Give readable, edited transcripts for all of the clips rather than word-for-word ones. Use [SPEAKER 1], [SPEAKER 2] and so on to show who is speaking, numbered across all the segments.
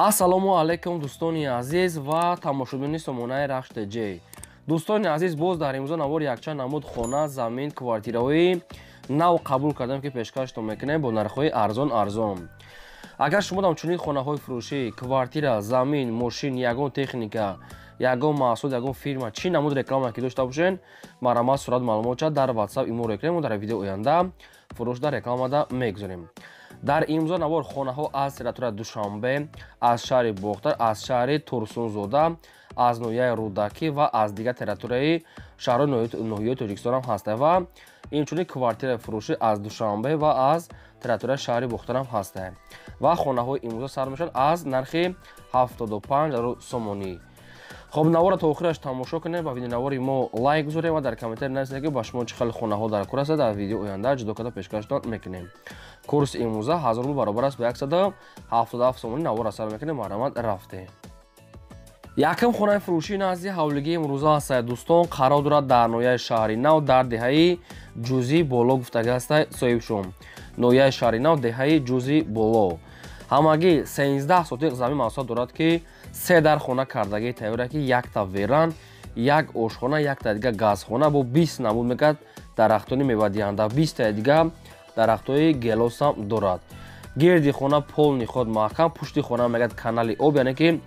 [SPEAKER 1] Ассалому алайкум, дӯстони азиз ва тамошобинони сомонаи Рахш ТЖ. Дӯстони азиз, боз дар имрӯза навор якчанд намуд хона, замин, квартираҳои нав қабул кардем, ки пешкаштон мекунем бо нархҳои арзон арзон. Агар шумо дам чунин хонаҳои фурӯшӣ, квартира, замин, мошин, ягон техника, ягон маҳсул, ягон фирма, чӣ намуд реклама ки дошта бошен, марҳамат, сурат маълумотча дар WhatsApp имо рекунем ва дар видео оянда фурӯш дар рекламада мегузорем. Дар имрӯза навор хонаҳо аз территорияи Душанбе, аз шаҳри Бохтар, аз шаҳри Турсунзода, аз ноҳияи Рӯдакӣ ва аз дигар территорияи шаҳрҳои ноҳияи Тоҷикистон ҳам ҳастанд ва инчунин квартираи фурӯшӣ аз Душанбе ва аз территорияи шаҳри Бохтар ҳам ҳастанд. Ва хонаҳои имрӯза сар мешаванд аз нархи 75 000 сомонӣ. Хоб, навора то охираш тамошо кунед ва видеонавори мо лайк гузоред ва дар комментарий нависед, ки ба шумо чӣ хел хонаҳо дар кор аст. Дар видео оянда ҷудо карда пешкаштон мекунем. Курси имрӯза 1000 рубл баробар аст ба 177 сомонӣ. Навора сар мекунем, марҳамат, рафтем. Якум хонаи фурӯшӣ назди ҳавлигии имрӯза ҳастад, дӯстон, қарор дорад дар ноҳияи Шаҳри Нав, дар деҳаи Ҷузӣ Боло гуфтага ҳастад соҳибшон. Ноҳияи Шаҳри Нав, деҳаи Ҷузӣ Боло. Ҳамагӣ 13 сотиқ замин масоҳат дорад, ки се дар хона кардагии тайёра, ки якта веран, як ошхона, якта дига газхона бо 20 намуд мегӯяд дарахтони мевадиҳанда, 20-таи дига дарахтҳои гелосам дорад. Гирди хона полный худ маҳкам, пушти хона мегӯяд канали об, яъне ки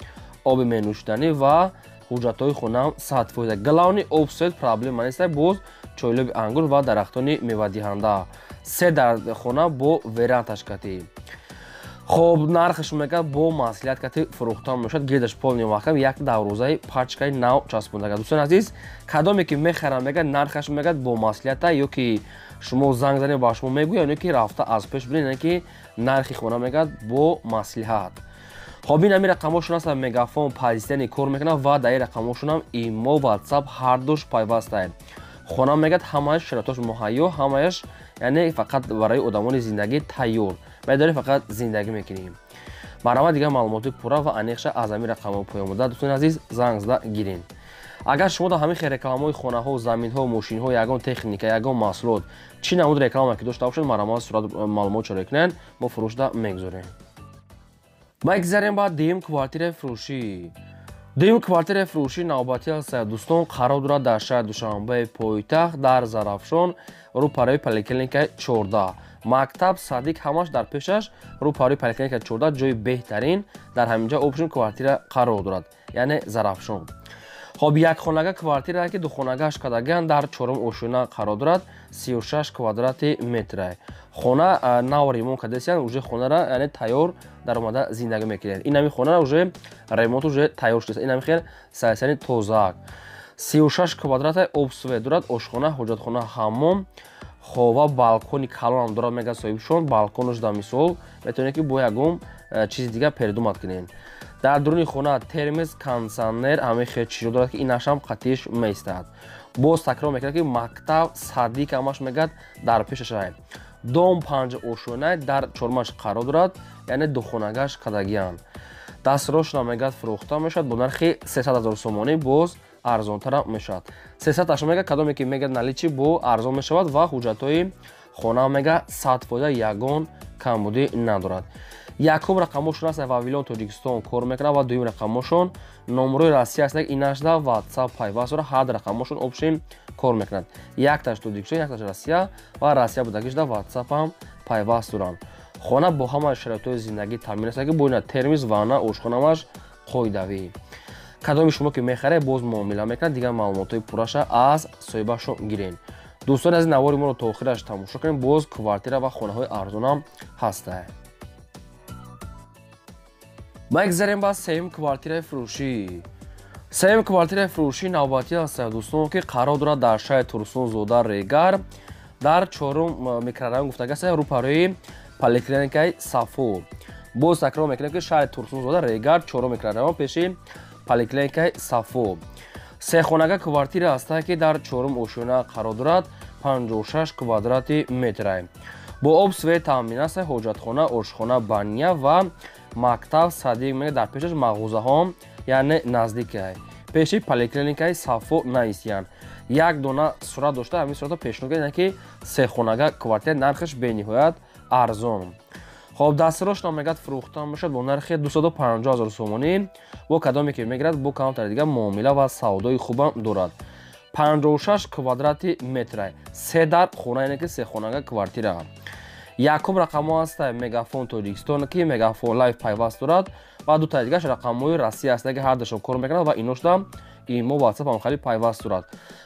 [SPEAKER 1] оби менӯшиданӣ, ва ҳуҷҷатҳои хонаам 100%. Главный об, свет проблема нест, боз чойлоби ангур ва дарахтони мевадиҳанда. Се дар хона бо верандаш катӣ. Хоб, нархаш мегӯяд бо маслиҳат кати фурӯхта мешавад. Гирдаш полный маҳкам, як даврозаи пачкаи нав часпондага. Дӯстони азиз, кадоме ки мехарам, мегӯяд, нархаш мегӯяд бо маслиҳата, ё ки шумо занг занед, ба шумо мегӯяд, ё ки рафта аз пеш бинед, ки нархи хона мегӯяд бо маслиҳат. Хоб, ин ҳамин рақамҳошон аст. Мегафон позитсияни кор мекунад ва дар ин рақамҳошонам имо, Ватсап ҳардуш пайвастае. Хона мегӯяд ҳамааш шароитош муҳайё, ҳамааш, яъне фақат барои одамони зиндагӣ тайёр, медорем, фақат зиндагӣ мекунем. Марҳамат, дигар маълумоти пурра ва аниқша аз ҳамин рақамҳо поён буда, дӯстони азиз, занг зада гирен. Агар шумо дар ҳамин хел рекламаҳои хонаҳо, заминҳо, мошинҳо, ягон техника, ягон маҳсулот, чӣ намуд реклама ки дошта бошед, марҳамат, сурат маълумот чора кунед, мо фурӯшда мегузорем. Мегзарем ба дуюм квартираи фурӯшӣ. Дуюм квартираи фурӯшӣ навбатӣ аст, дӯстон, қарор дорад дар шаҳри Душанбеи пойтахт, дар Зарафшон, рӯпарои поликлиникаи 14. Мактаб, садик ҳамаш дар пешаш, рӯпарои поликлиника 14. Ҷои беҳтарин дар ҳаминҷа общем квартира қарор дорад, яъне Зарафшон. Хоб, якхонага квартира, ки духонагаш кардаган, дар чорум ошёна қарор дорад, 36 квадрати метра. Хона нав ремонт кардасиян уже, хонара, яъне тайёр даромада зиндагӣ мекунед. Ин ҳамин хонара уже ремонт уже тайёр шудааст. Ин ҳамин хел сайсани тозаак. 36 квадрата, об, свет дорад, ошхона, ҳоҷатхона, ҳаммом хова, балкони калонам дорад, мегӯяд соҳибшон. Балконаш дар мисол метавонед, ки бо ягон чизи дигар передумать кунед. Дар дуруни хона термос, кондитсионер, ҳамаи хел чизо дорад, ки инашам қатиш меистад. Боз такрор мекунад, ки мактаб, садик ҳамаш мегӯяд дар пешашай. Дом панҷ ошёна, дар чормаш қарор дорад, яъне духонагаш кардагиянд. Дастрошона мегӯяд фурӯхта мешавад бо нархи 300 000 сомонӣ, боз арзонтарам мешавад. 300 таш мега, кадоме ки мегӯяд наличный бо арзон мешавад ва ҳуҷҷатҳои хона мега 100%, ягон камбудӣ надорад. Якум рақамошон аст, Вавилон Тоҷикистон кор мекунад ва дуюм рақамошон номерои Россия аст, инашда Ватсап пайваст дорад. Ҳар рақамошон общем кор мекунад: якташ Тоҷикистон, якташ Россия, ва Россия будагишда Ватсапам пайваст доранд. Хона бо ҳама шароитҳои зиндагӣ таъмин аст, ки бо ина термос, ванна, ошхонамаш қоидавӣ. Кадоми шумо ки мехаред, боз муомила мекунад. Дигар маълумотҳои пурраша аз соҳибашон гирен. Дӯстони аз навори моро то охираш тамошо кунем, боз квартира ва хонаҳои арзонам ҳастанд. Мегзарем ба сеюм квартираи фурӯшӣ. Сеюм квартираи фурӯшӣ навбатӣ аст, дӯстон, ки қарор дорад дар шаҳри Турсунзода, Регар, дар чорум микрорайон гуфтага аст, рӯпарои поликлиникаи Сафо. Боз такрор мекунем, ки шаҳри Турсунзода, Регар, чорум микрорайон, пеши поликлиникаи Сафо. Сехонага квартира ҳастад, ки дар чорум ошёна қарор дорад, 56 квадрати метра, бо об, свет таъмин аст, ҳоҷатхона, ошхона, баня ва мактаб, садик мега дар пешаш, мағозаҳо, яъне наздикай пеши поликлиникаи Сафо наистиянд. Як дона сурат дошта, ҳамин сурата пешниҳод кардем, ки сехонага квартира, нархаш бениҳоят арзон. Хоб дастрош нам мегӯяд фурӯхта мешавад бо нархи 250 000 сомонӣ. Бо кадоме ки мегирад, бо камтар дига муомила ва савдои хубам дорад. 56 квадрати метра, се дар хона, яъне ки сехонага квартира. Якум рақамҳо ҳаста Мегафон Тоҷикистон, ки Мегафон Лайф пайваст дорад, ва дутаи дигаш рақамҳои Россия аст, ки ҳардашон кор мекунад ва иношда имо WhatsApp ҳам хеле пайваст дорад.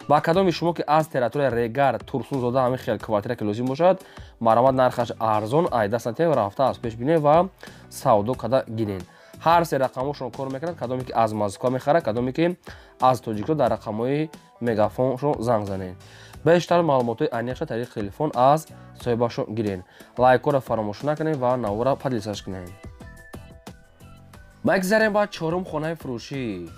[SPEAKER 1] Ба кадоми шумо ки аз территория Регар Турсунзода ҳамин хел квартира ки лозим бошад, марҳамат, нархаш арзон, айда сантем рафта аз пеш бинед ва савдо карда гиред. Ҳар се рақамҳошон кор мекунад, кадоме ки аз Москва мехарад, кадоме ки аз Тоҷикистон, дар рақамҳои Мегафоншон занг занед. Бештар маълумотҳои аниқша тариқи телефон аз соҳибашон гиред. Лайкҳоро фаромӯш накунед ва навора поделиться кунед. Мегзарем ба чорум хонаи фурӯшӣ.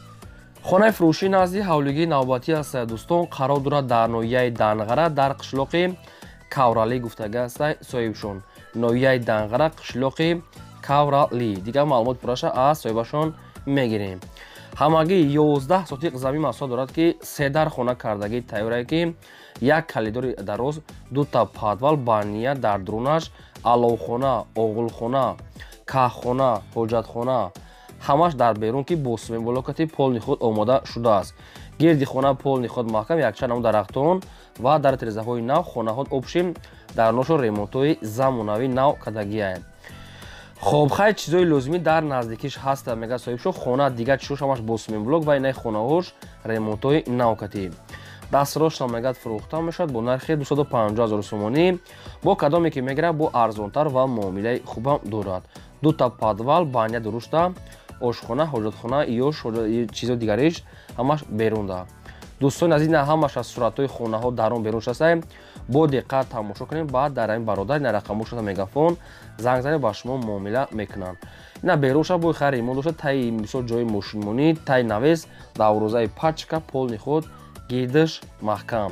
[SPEAKER 1] Хонаи фурӯшӣ назди ҳавлигии навбатӣ аст, дӯстон, қарор дорад дар ноҳияи Данғара, дар қишлоқи Кавралӣ гуфтага аст соҳибшон. Ноҳияи Данғара, қишлоқи Кавралӣ. Дигар маълумот пурраша аз соҳибашон мегирем. Ҳамагӣ 11 сотиқ замин масоҳат дорад, ки се дар хона кардагӣ тайёрае, ки як калидори дароз, дута подвал, баня, дар дурунаш аловхона, оғулхона, каҳхона, ҳоҷатхона, ҳамаш дар берун, ки бо симентблокати полный худ омода шудааст. Гирди хона полный худ маҳкам, якчанд намуд дарахтон ва дар тирезаҳои нав, хонаҳо общем дар ношо ремонтҳои замонавӣ нав кардагиае. Хоб, хай, чизои лозимӣ дар наздикиш ҳаста, мега соҳибшо. Хона дигар чизош ҳамаш бо симентблок ва инаи хонаҳош ремонтҳои навкатӣ. Дастрошна мегӯяд фурӯхта мешавад бо нархи 250 000 сомонӣ. Бо кадоме ки мегирад, бо арзонтар ва муомилаи хубам дорад. Дута подвал, баня дурушта, ошхона, ҳоҷатхона ё чизои дигариш ҳамаш берунда. Дӯстони азиз, на ҳамаш аз суратҳои хонаҳо дарон берун шастаем, бо диққат тамошо кунем. Баъд дар ин бародар ина рақамҳошона Мегафон занг занед, ба шумо муомила мекунанд. Ина берунша бо хайр ремонт дошта, таи мисол ҷои мошинмонӣ, таи навес, даврозаи пачка, полный худ гирдиш маҳкам.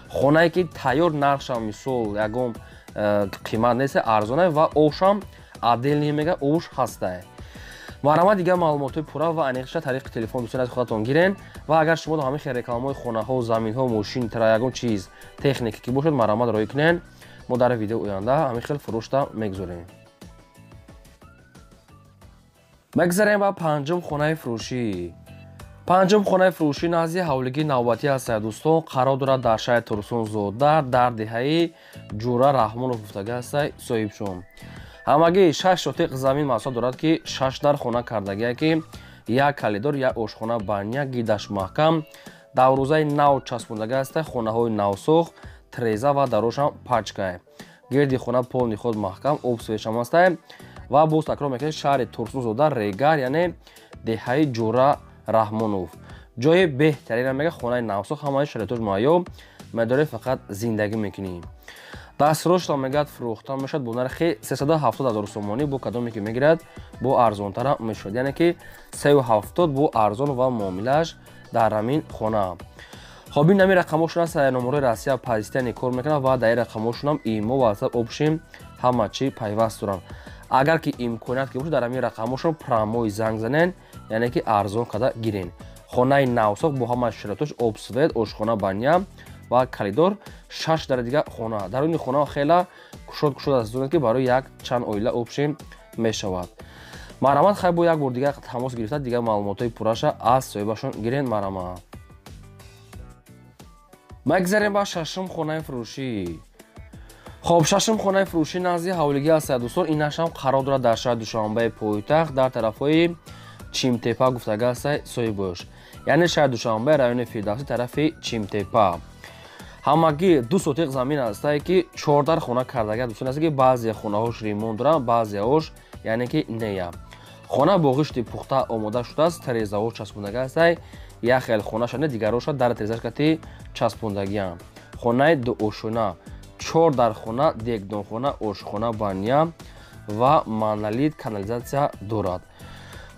[SPEAKER 1] Хонае ки тайёр, нархшам мисол ягон қимат нест, арзонае ва овшам отдельный мега овш ҳастае. Марҳамат, дигар маълумотҳои пурра ва аниқша тариқи телефон, дӯстони аз худатон гирен. Ва агар шумо ҳамин хел рекламаҳои хонаҳо, заминҳо, мошин, тра, ягон чиз, техника ки бошад, марҳамат, роҳӣ кунен. Мо дар видео оянда ҳамин хел фурӯшта мегузорем. Мегзарем ба панҷум хонаи фурӯшӣ. Панҷум хонаи фурӯшӣ назди ҳавлигии навбатӣ аст, дӯстон, қарор дорад дар шаҳри Турсунзода, дар деҳаи Ҷура Раҳмонов гуфтага аст соҳибшон. Ҳамагӣ 6 сотиқ замин масоҳат дорад, ки 6 дар хона кардагие, ки як калидор, як ошхона, баня, гидаш маҳкам, даврӯзаи нав часпондага аст, хонаҳои навсохт, треза ва дарошам пачкае. Гирди хона полный худ маҳкам, об свешам астае. Ва боз такрор мекунем, шаҳри Турсунзода, Регар, яъне деҳаи Ҷура Раҳмонов. Ҷои беҳтарина мега, хонаи навсохт, ҳамаи шароитош муҳайё, медоред, фақат зиндагӣ мекунӣ. Дастрошро мегӯяд фурӯхта мешавад бо нархи 370 000 сомонӣ. Бо кадоме ки мегирад, бо арзонтара мешавад, яъне ки 370 бо арзон ва муомилааш дар ҳамин хона. Хоб, ин ҳамин рақамҳошон аст, номерҳои Россия позитивный кор мекунад ва дар ин рақамҳошонам имо, WhatsApp, общем ҳама чӣ пайваст доранд. Агар ки имконият ки бошад, дар ҳамин рақамҳошон прямой занг занен, яъне ки арзон карда гирен. Хонаи навсохт бо ҳама шароитош, об, свет, ошхона, баня ва калидор, шаш дар дига хона. Даруни хона хела кушод кушод аст, ки барои як чанд оила общем мешавад. Марҳамат, хай, бо як бор дигар тамос гирифта, дигар маълумотҳои пурраша аз соҳибашон гирен, марҳамат. Мегзарем ба шашум хонаи фурӯшӣ. Хоб, шашум хонаи фурӯшӣ назди ҳавлигӣ аст, дӯстон, инашам қарор дорад дар шаҳри Душанбаи пойтахт, дар тарафҳои Чимтепа гуфтага аст соҳибош, яъне шаҳри Душанбе, райони Фирдавсӣ, тарафи Чимтепа. Ҳамагӣ 2 сотиқ замин ҳастае, ки чордар хона кардага, дӯстон аст, ки баъзе хонаҳош ремонт доранд, баъзеҳош яъне ки нея. Хона бо ғишти пухта омода шудааст, терезаҳо часпондага ҳастай, як хел хонаша не, дигароша дар терезаш кати часпондагиам. Хонаи дуошона, чор дар хона, дегдонхона, ошхона, баня ва монолит канализатсия дорад.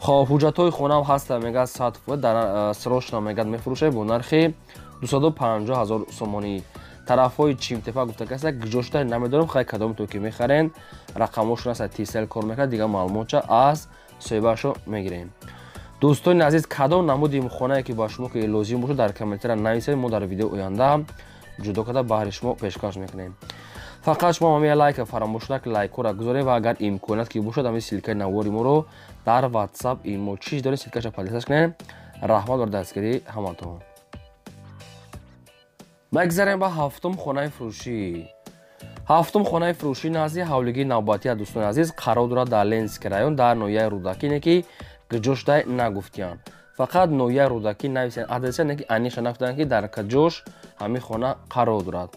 [SPEAKER 1] Хоб, ҳуҷҷатҳои хонаам ҳаста, мегӯяд 100%, дар срочно мегӯяд мефурӯшад бо нархи 250 000 сомонӣ. Тарафҳои Чимтепа гуфта каса, куҷо шуда намедонам, хай, кадомтон ки мехарен, рақамҳошон аст, Тисел кор мекунад, дигар маълумотча аз соҳибаашо мегирем. Дӯстони азиз, кадом намуди хонае ки ба шумо ки лозим бошад, дар комментария нависед, мо дар видео оянда ҷудо карда баҳри шумо пешкаш мекунем. Фақат шумо ҳамин лайка фаромӯш накунед, лайкҳоро гузоред ва агар имконият ки бошад, ҳамин ссылкаи навори моро дар WhatsApp имо чиз доред, ссылкаша поделиться кунед. Раҳмат бар дастгирии ҳаматон. Мегзарем ба ҳафтум хонаи фурӯшӣ. Ҳафтум хонаи фурӯшӣ назди ҳавлигии навбатия, дӯстони азиз, қарор дорад дар Ленинский район, дар ноҳияи Рӯдакӣ, не ки куҷошдай нагуфтиянд. Фақат ноҳияи Рӯдакӣ нависанд, адреса не ки аниша нагуфтанд, ки дар куҷош ҳамин хона қарор дорад.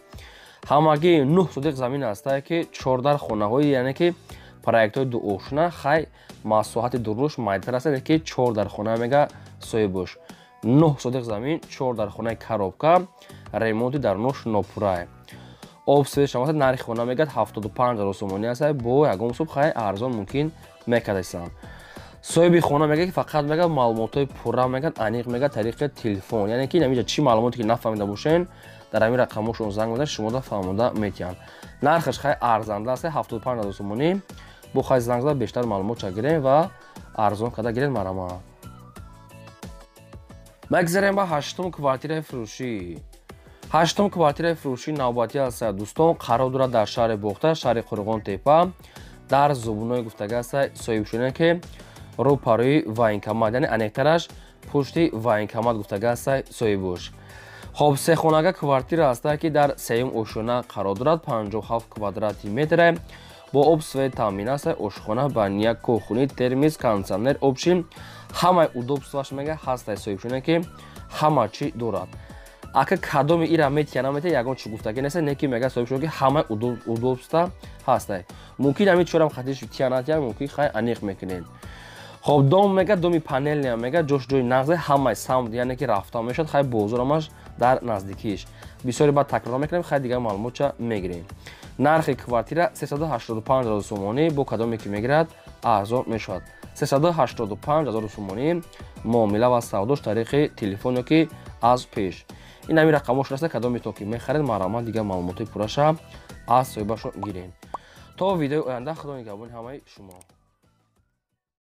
[SPEAKER 1] Ҳамагӣ 9 сотих замин ҳастае, ки 14 хонаҳои, яъне ки проектҳои дуошна, хай масоҳати дуруш майдатар аст, ки 4 дар хона мега соҳибош. 9 сотих замин, 4 дар хонаи коробка, ремонти дарунош нопуррае. Об свет шамаса. Нархи хона мегӯяд 75 ҳазор сомонӣ аст, бо ягон суб хай арзон мумкин мекардастанд. Соҳиби хона мегӯяд, ки фақат мегӯяд маълумотҳои пурра мегӯяд, аниқ мегӯяд тариқи телефон, яъне ки намиҷа чӣ маълумоте ки нафаҳмида бошен, дар ҳамин рақамҳошон занг мезанед, шумода фаҳмода метиҳанд. Нархаш хай арзанда аст, 75 ҳазор сомонӣ. Бо хай занг зада бештар маълумотша гирем ва арзон карда гирем, марама. Мегзарем ба ҳаштум квартираи фурӯшӣ. Ҳаштум квартираи фурӯшӣ навбатӣ аст, дӯстон, қарор дорад дар шаҳри Бохтар, шаҳри Қурғон Тепа, дар Зубуной гуфтага аст соҳибшуне, ки рӯпарӯи военкомат, яъне аниқтараш пушти военкомат гуфтага аст соҳибуш. Хоб, сехонага квартира ҳаста, ки дар сеюм ошёна қарор дорад, 57 квадрати метре, бо об свет таъмин аст, ошхона, баня, кухни, термис, кондитсионер, общий ҳамаи удобстваш мега ҳастай соҳибшуне, ки ҳама чӣ дорад. Ака кадоми ира метия наметия, ягон чӣ гуфтагӣ нест, не ки мега соҳибшуне, ки ҳамаи удобства ҳастай. Мумкин ҳамин чорам хатиш тия натия, мумкин хай аниқ мекунед. Хоб, дом мега доми панельный мега, ҷош ҷои нағзе, ҳамаи самт, яъне ки рафта мешавад, хай бозорамаш дар наздикиш. Бисёре баъд такрор мекунем, хай дигар маълумотча мегирем. Нархи квартира 385 ҳазор сомонӣ, бо кадоме ки мегирад, арзон мешавад. 385 ҳазор сомонӣ, муомила ва савдош тариқи телефон ё ки аз пеш. Ин ҳамин рақамҳош раста, кадоме то ки мехаред, марҳамат, дигар маълумотҳои пурраша аз соҳибашон гирем. То видеои оянда, худо нигаҳбони ҳамаи шумо.